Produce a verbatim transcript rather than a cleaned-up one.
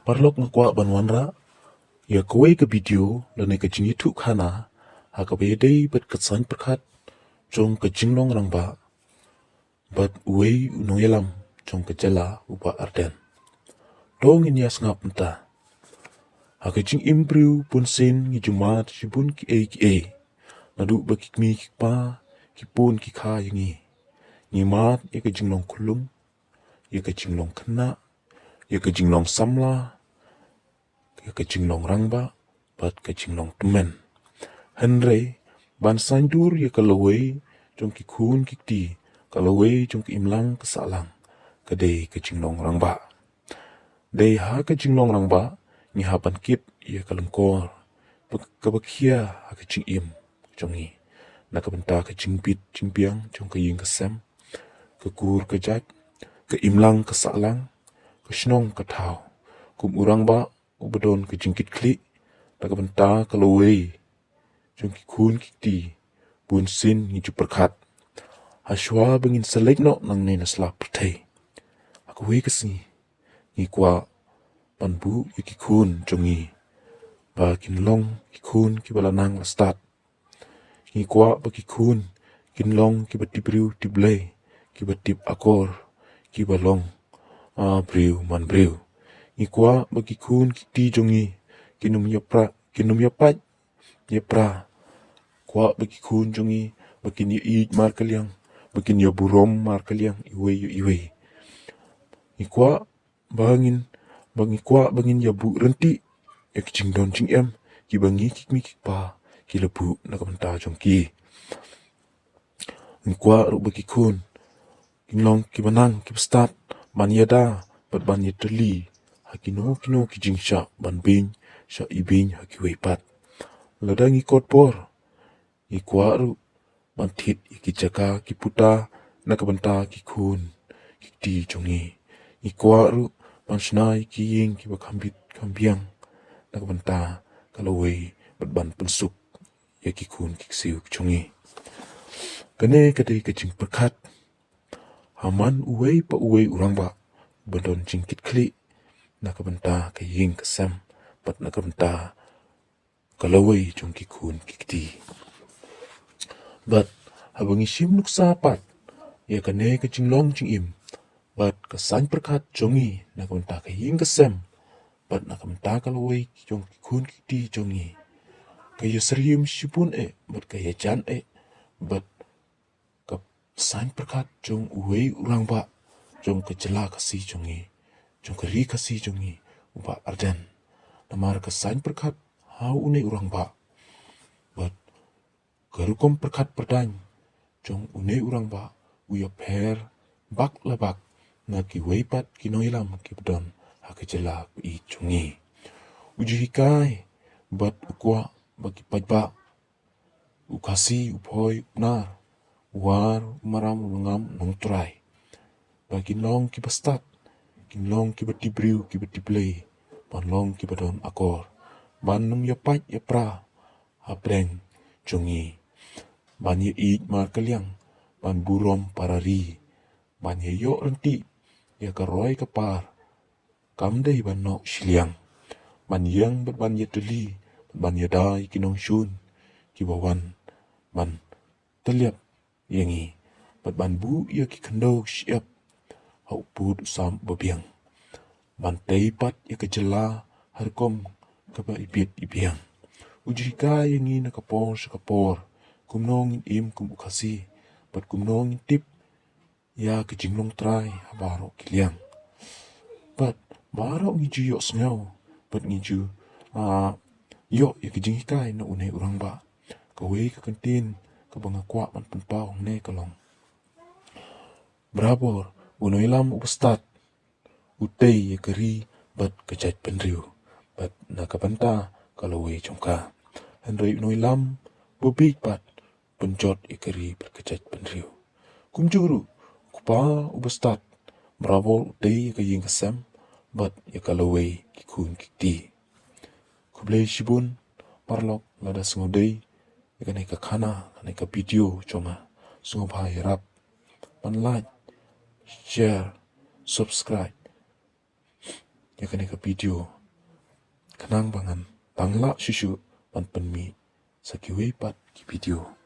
Paralok, nga kwah ban wanrah ïa kawei ka video lane ka jingïathuh khana ha kaba ïadei bad ka saiñ pyrkhat jong ka jinglong rangbah bad uwei u nongïalam jong ka jylla, u Bah Ardent. To ngin ïa sngap mynta. Ha ka jingim briew bunsien ngi ju mad shibun kiei kiei. Naduh ba ki kmie ki kpa ki pun ki kha ïa ngi, ngi mad ïa ka jinglong khyllung, ïa ka jinglong khynnah, ïa ka jinglong samla, ïa ka jinglong rangbah bad ka jinglong tymmen. Hynrei ban saiñdur ïa ka lawei jong ki khun ki kti, ka lawei jong ka imlang ka sahlang, ka dei ka jinglong rangbah. Dei ha ka jinglong rangbah ngi hap ban kit ïa ka lyngkor kaba khia ha ka jingim jong ngi, na ka bynta ka jingbit jingbiang jong ka ïing ka sem, ka kur ka jait, ka imlang ka sahlang, ka shnong ka thaw. Kum u rangbah uba don ka jingkitkhlieh na ka bynta ka lawei jong ki khun ki kti, bunsien ngi ju pyrkhat. Hashwa ba ngin sa leit noh nangne na sla pyrthei, ha kawei ka sngi ngi kwah ban buh ïa ki khun jong ngi ba kin long ki khun kiba la nang la stad. Ngi kwah ba ki khun kin long kiba tip briew tip Blei, kiba tip akor, kiba long, ah, briew man briew. Ngi kwah ba ki khun ki kti jong ngi kin ym ïapra, kin ym ïapait ïapra. Kwah ba ki khun jong ngi ba kin ïaieit markylliang, ba kin ïaburom markylliang iwei ïa iwei. Ngi kwah ba ngin, ba ngi kwah ba ngin ïa buh ryntih ïa ki jingdon jingem kiba ngi ki kmie ki kpa ki la buh na ka bynta jong ki. Ngi kwah ruh ba ki khun kin long kiba nang kiba stad ban ïada bad ban ïatylli ha kino kino ki jingshah ban beiñ shah ibeiñ ha kiwei pat. Lada ngi kot bor, ngi kwah ruh ban thied ïa ki jaka ki puta na ka bynta ki khun ki kti jong ngi. Ngi kwah ruh ban shna ïa ki ïing kiba kham bit kham biang na ka bynta ka lawei bad ban pynsuk ïa ki khun ki ksiew ki jong ngi. Kane ka dei ka jingpyrkhat ha man uwei pa uwei u rangbah ba don jingkitkhlieh na ka bynta ka ïing ka sem bad na ka bynta ka lawei jong ki khun ki kti. Bad haba ngi shim nuksa pat ïa kane ka jinglong jingim bad ka saiñ pyrkhat jong ngi na ka bynta ka ïing ka sem bad na ka bynta ka lawei jong ki khun ki kti jong ngi, ka ïasyriem shibun eh bad ka ïajan eh bad ka saiñ pyrkhat jong uwei u rangbah jong ka jylla Khasi jong ngi, jong ka ri Khasi jong ngi, u Bah Ardent. Namar ka saiñ pyrkhat ha une u rangbah bad ka rukom pyrkhat pyrdaiñ jong une u rangbah u ïapher bak la bak na kiwei pat ki nongïalam kiba don ha ka jylla ba ïeit jong ngi. U ju hikai bad u kwah ba ki paidbah, u Khasi, u Phoi, u Pnar, u War, u Maram, u Lyngngam, u Nongtrai, ba kin long kiba stad, kin long kiba tip briew, kiba tip Blei, ban long kiba don akor, ban ym ïapait ïapra hapdeng jong ngi, ban ïaieit markylliang, ban burom para ri, ban ïa ïoh ryntih ïa ka roi ka par, kam dei ban noh shiliang, ban ïeng bad ban ïatylli bad ban ïada ïa ki nongshun kiba wan ban tylliap ïa ngi bad ban buh ïa ki khyndew shyiap ha u pud u sam ba biang, ban tei pat ïa ka jylla ha rukom kaba ibit ibiang. U ju hikai ïa ngi na ka por sha ka por kumno ngin im kum u Khasi bad kumno ngin tip ïa ka jinglong trai ha baroh ki liang. Bad baroh ngi ju ïohsngew bad ngi ju, ah, ïoh ïa ka jinghikai na une u rangbah. Kawei ka kyntien kaba nga kwah ban pynpaw hangne ka long, barabor u nongïalam uba stad u tei ïa ka ri bad ka jaitbynriew bad na ka bynta ka lawei jong ka. Hynrei u nongïalam ba bieit pat pynjot ïa ka ri bad ka jaitbynriew. Kumjuh ruh u kpa uba stad barabor u tei ïa ka ïing ka sem bad ïa ka lawei ki khun ki kti. Khublei shibun paralok, lada sngewdei ïa kane ka khana, kane ka video jong nga, sngewbha ïarap ban like, share, subscribe ïa kane ka video khnang ba ngan dang lah shuh shuh ban pynmih sa kiwei pat ki video.